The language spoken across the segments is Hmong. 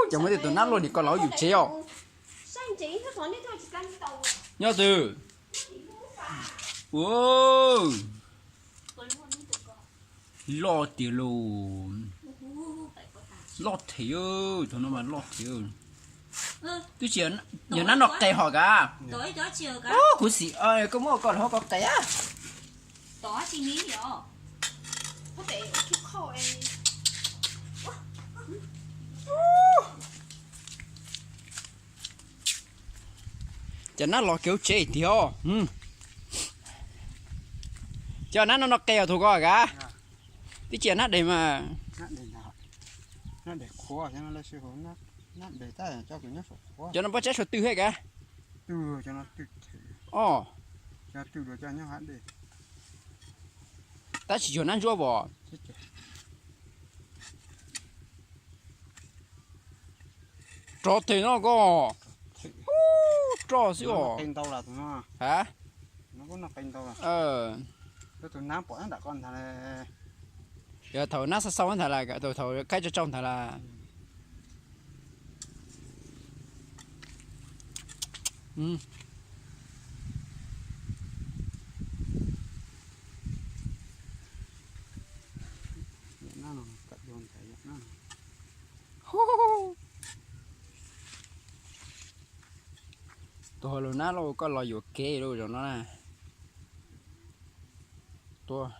Cov muaj tej tus nab loj li ko los yus tsev os. Nyob twg? Ua, loj tiag lauj. Loj thiab, tus no mas loj thiab. Twb tsis yog nab no qe hos kav. Kuv xim, koj muab koj los koj qe. Cov nab los kev tsev tiag. Cov nab no no qe os thaum ko kav. Twb tsis yog nab deg mas. Cov no pob tsab suav twg thiab kav? Os, tab sis tsis yog nab ntsuab pom. Rov tes no koj. Roj xwb os. Ha, yog thaum nab xau xau ntag las, thaum khaib tsau tsau ntag las. Tus hauv lub nab los koj los yuam kev lawm zaum no na. Tuaj.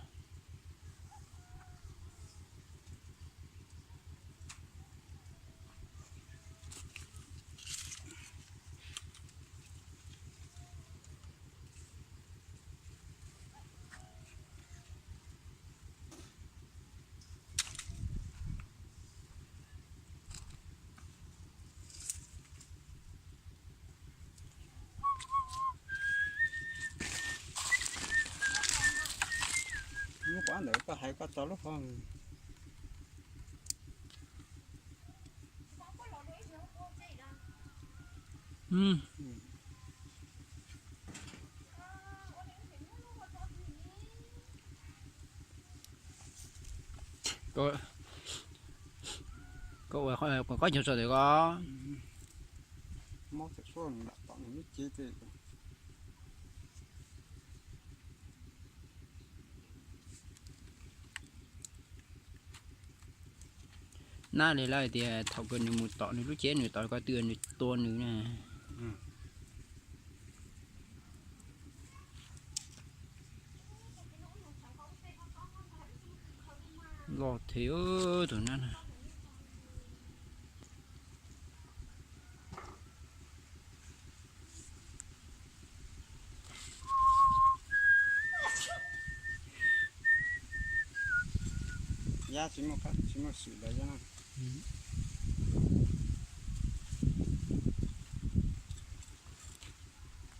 Lub qab ntawd koj hais koj tso lub hauv. Koj ua qhov nyuag tso ntawm ko. Nab li lawv tias thaum kawg nws mus tom nws lub cev, nws tom ko twg nws tua nws na. Loj thiab tus nab na. Yab tsis muaj, tsis muaj sim lawm yab na.